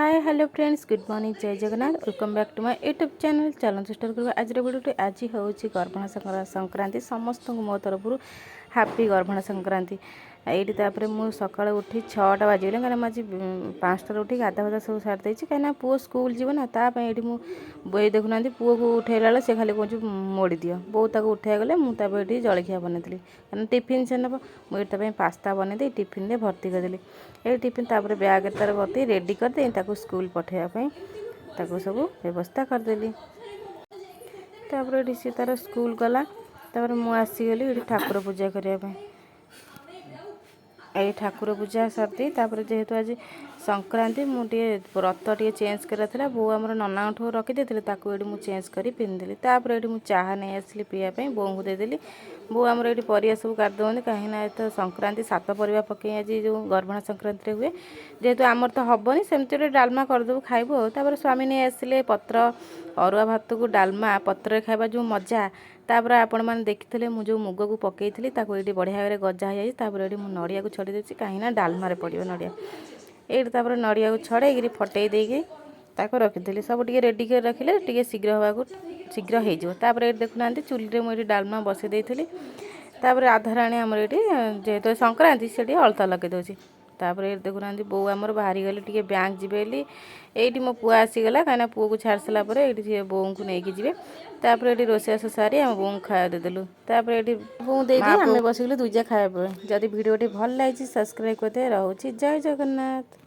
Hi, hello friends, good morning, Jay Jagannath. Welcome back to my YouTube channel. ଚାଲନ୍ତୁ start କରିବା ଆଜିର ଭିଡ଼ିଓଟି। ଆଜି ହେଉଛି ଗର୍ଭଣା ସଂକ୍ରାନ୍ତି। ସମସ୍ତଙ୍କୁ ମୋ ତରଫରୁ ହାପି ଗର୍ଭଣା ସଂକ୍ରାନ୍ତି। ଏଇଠି ତାପରେ ମୁଁ ସକାଳୁ ଉଠି 6ଟା ବାଜିଗଲା, କାହିଁକିନା ମୁଁ ଆଜି 5ଟାରେ ଉଠି ଗାଧା ପାଧା ସବୁ ସାରି ଦେଇଛି, କାହିଁକିନା ପୁଅ ସ୍କୁଲ ଯିବ ନା ତା ପାଇଁ। ଏଇଠି ମୁଁ ବହି ଦେଖୁନାହାନ୍ତି, ପୁଅକୁ ଉଠେଇଲା ବେଳେ ସେ ଖାଲି କହୁଛି ମୋଡ଼ି ଦିଅ। ବୋଉ ତାକୁ ଉଠେଇବା ଗଲେ। ମୁଁ ତାପରେ ଏଠି ଜଳଖିଆ ବନେଇଥିଲି, କାରଣ ଟିଫିନ୍ ସେ ନେବ। ମୁଁ ଏଠି ତା ପାଇଁ ପାସ୍ତା ବନେଇ ଦେଇ ଟିଫିନ୍ରେ ଭର୍ତ୍ତି କରିଦେଲି। ଏଇ ଟିଫିନ୍ ତାପରେ ବ୍ୟାଗ୍ରେ ତାର ଭର୍ତ୍ତି ରେଡ଼ି କରିଦେଇ ତାକୁ ସ୍କୁଲ ପଠାଇବା ପାଇଁ ତାକୁ ସବୁ ବ୍ୟବସ୍ଥା କରିଦେଲି। ତାପରେ ଏଠି ସେ ତାର ସ୍କୁଲ ଗଲା। ତାପରେ ମୁଁ ଆସିଗଲି ଏଠି ଠାକୁର ପୂଜା କରିବା ପାଇଁ। ଏଇ ଠାକୁର ପୂଜା ସାରିଦେଇ ତାପରେ ଯେହେତୁ ଆଜି ସଂକ୍ରାନ୍ତି, ମୁଁ ଟିକେ ବ୍ରତ ଟିକେ ଚେଞ୍ଜ କରିବାର ଥିଲା। ବୋଉ ଆମର ନନାଙ୍କଠୁ ରଖିଦେଇଥିଲେ, ତାକୁ ଏଠି ମୁଁ ଚେଞ୍ଜ କରି ପିନ୍ଧିଦେଲି। ତାପରେ ଏଠି ମୁଁ ଚାହା ନେଇ ଆସିଲି ପିଇବା ପାଇଁ, ବୋଉଙ୍କୁ ଦେଇଦେଲି। ବୋଉ ଆମର ଏଠି ପରିବା ସବୁ କାଟି ଦେଉଛନ୍ତି, କାହିଁକିନା ଏ ତ ସଂକ୍ରାନ୍ତି, ସାତ ପରିବା ପକେଇ ଆଜି ଯେଉଁ ଗର୍ଭଣା ସଂକ୍ରାନ୍ତିରେ ହୁଏ। ଯେହେତୁ ଆମର ତ ହେବନି, ସେମିତି ଗୋଟେ ଡାଲମା କରିଦେବୁ, ଖାଇବୁ ଆଉ। ତାପରେ ସ୍ୱାମୀ ନେଇ ଆସିଲେ ପତ୍ର। ଅରୁଆ ଭାତକୁ ଡାଲମା ପତ୍ରରେ ଖାଇବା ଯେଉଁ ମଜା! ତାପରେ ଆପଣମାନେ ଦେଖିଥିଲେ, ମୁଁ ଯେଉଁ ମୁଗକୁ ପକେଇଥିଲି, ତାକୁ ଏଇଠି ବଢ଼ିଆ ଭାବରେ ଗଜା ହେଇଯାଇଛି। ତାପରେ ଏଇଠି ମୁଁ ନଡ଼ିଆକୁ ଛଡ଼େଇ ଦେଉଛି, କାହିଁକିନା ଡାଲମାରେ ପଡ଼ିବ ନଡ଼ିଆ। ଏଇଠି ତାପରେ ନଡ଼ିଆକୁ ଛଡ଼େଇକିରି ଫଟେଇ ଦେଇକି ତାକୁ ରଖିଥିଲି। ସବୁ ଟିକେ ରେଡ଼ି କରି ରଖିଲେ ଟିକେ ଶୀଘ୍ର ହେବାକୁ ଶୀଘ୍ର ହେଇଯିବ। ତାପରେ ଏଇଠି ଦେଖୁନାହାନ୍ତି, ଚୁଲିରେ ମୁଁ ଏଇଠି ଡାଲମା ବସେଇ ଦେଇଥିଲି। ତାପରେ ରାଧାରାଣୀ ଆମର ଏଇଠି ଯେହେତୁ ସଂକ୍ରାନ୍ତି, ସେ ଟିକେ ଅଳତା ଲଗେଇ ଦେଉଛି। ତାପରେ ଏଇଠି ଦେଖୁନାହାନ୍ତି, ବୋଉ ଆମର ବାହାରିଗଲେ ଟିକେ ବ୍ୟାଙ୍କ ଯିବେ ବୋଲି। ଏଇଠି ମୋ ପୁଅ ଆସିଗଲା, କାହିଁକିନା ପୁଅକୁ ଛାଡ଼ି ସାରିଲା ପରେ ଏଇଠି ସିଏ ବୋଉଙ୍କୁ ନେଇକି ଯିବେ। ତାପରେ ଏଇଠି ରୋଷେଇବାସ ସାରି ଆମ ବୋଉଙ୍କୁ ଖାଇବା ଦେଇଦେଲୁ। ତାପରେ ଏଇଠି ବୋଉଙ୍କୁ ଦେଇଦେଇ ଆମେ ବସିଗଲୁ ଦୁଇ ଯା ଖାଇବା ପାଇଁ। ଯଦି ଭିଡ଼ିଓଟି ଭଲ ଲାଗିଛି, ସବସ୍କ୍ରାଇବ୍ କରିଦେବେ। ରହୁଛି, ଜୟ ଜଗନ୍ନାଥ।